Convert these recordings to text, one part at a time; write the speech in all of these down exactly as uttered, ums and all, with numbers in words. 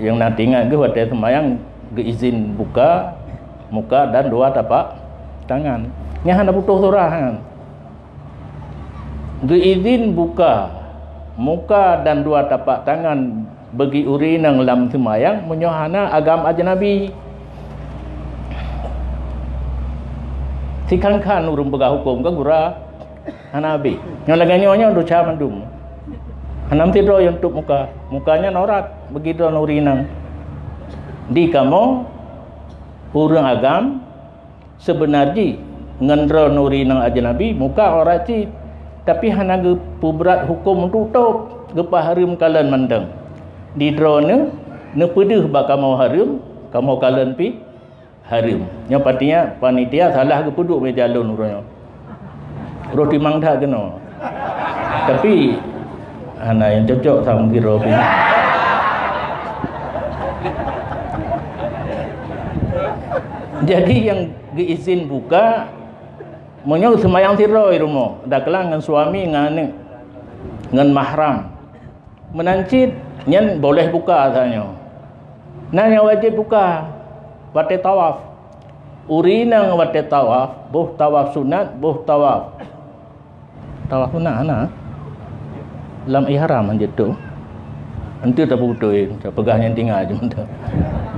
Nyang na teuingat geuh watée seumayang geuizin buka muka dan dua tapak tangan. Nyan hana putôh surah nyan. Geuizin buka muka dan dua tapak tangan bagi ureuëng inong lam seumayang meunyoe hana agam ajnabi. Sikhan-khan ureuëng peugah huköm ka gura. Hana habéh. Nyoe lagée nyoe, nyoe desya mandum. Hana meusidroe nyang tôp muka. Muka nyan aurat bagi droeneuh ureuëng inong. Di kamoe ureuëng agam seubeuna jih ngon droeneuh ureuëng inong ajnabi muka aurat cit, tapi hana geupeubrat huköm untuk tôp, geupeuhareuem kalon mantong. Di droeneuh neupeudeuh bak kamoe hareuem, kamoe kalon pih hareuem. Nyoe pastinya panitia salah geupeuduek meja lôn uroe nyoe. Roh timang that keunoe. Tapi hana nyang cocok sama sidroe pih. Jadi nyang geuizin buka meunyoe seumayang sidroe di rumoh, dakeulang ngon suami ngon aneuëk, ngon mahram. Meunan cit nyan boleh buka tanyoe. Na nyang wajéb buka watée tawaf. Ureuëng inong watée tawaf, boh tawaf sunat, boh tawaf. Tawaf sunat hana. Lam ihram hanjeuet tôp. Enteuk tapeutôi, tapeugah nyang tinggai jih mantong.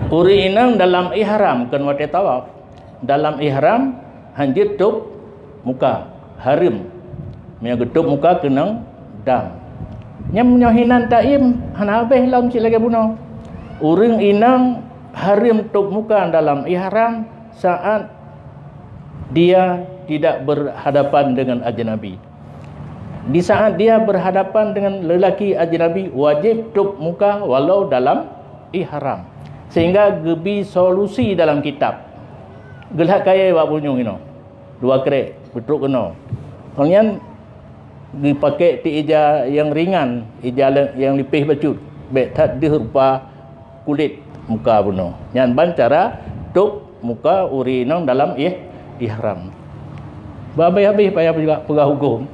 Ureuëng inong dalam ihram kon watée tawaf. Dalam ihram hanjeuet tôp muka, hareuem. Meunyoe geutôp muka keunong dam. Nyan meunyoe hinan taim hana habéh lom cit lagée bunoe. Ureuëng inong hareuem tôp muka dalam ihram saat dia tidak berhadapan dengan ajnabi. Di saat dia berhadapan dengan lelaki ajnabi, wajéb tôp muka walau dalam ihram. Sehingga geubi solusi dalam kitab. Geulhat kayée bak bunyueng inoe. Dua krek, beutrok keunoe. Ngon nyan geupakék ti ija nyang ringan, ija le-, nyang lipéh bacut. Bék that deuh rupa kulét muka bunoe. Nyan ban cara tôp muka ureuëng inong dalam ih-, ihram. Bah habéh-habéh payah peugah, peugah huköm.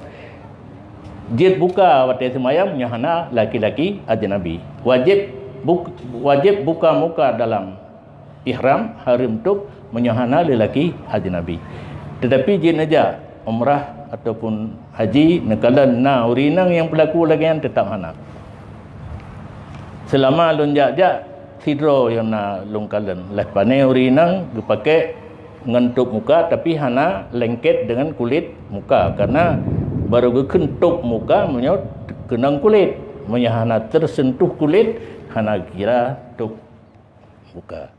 Jeuet buka watée seumayang nyoe hana laki-laki ajnabi. Wajéb buk-, wajéb buka muka dalam ihram, hareuem tôp meunyoe hana lelaki ajnabi. Teutapi jeuet neujak umrah ataupun haji neukalon na ureuëng inong nyang peulaku lagée nyan, teutap hana. Seulama lôn jak-jak sidroe nyang na lôn kalon, lheueh pane ureuëng inong geupakék ngon tôp muka, tapi hana lengket dengan kulét muka, karena baru geukheun tôp muka meunyoe keunong kulét. Meunyoe hana tersentuh kulét, hana kira tôp muka.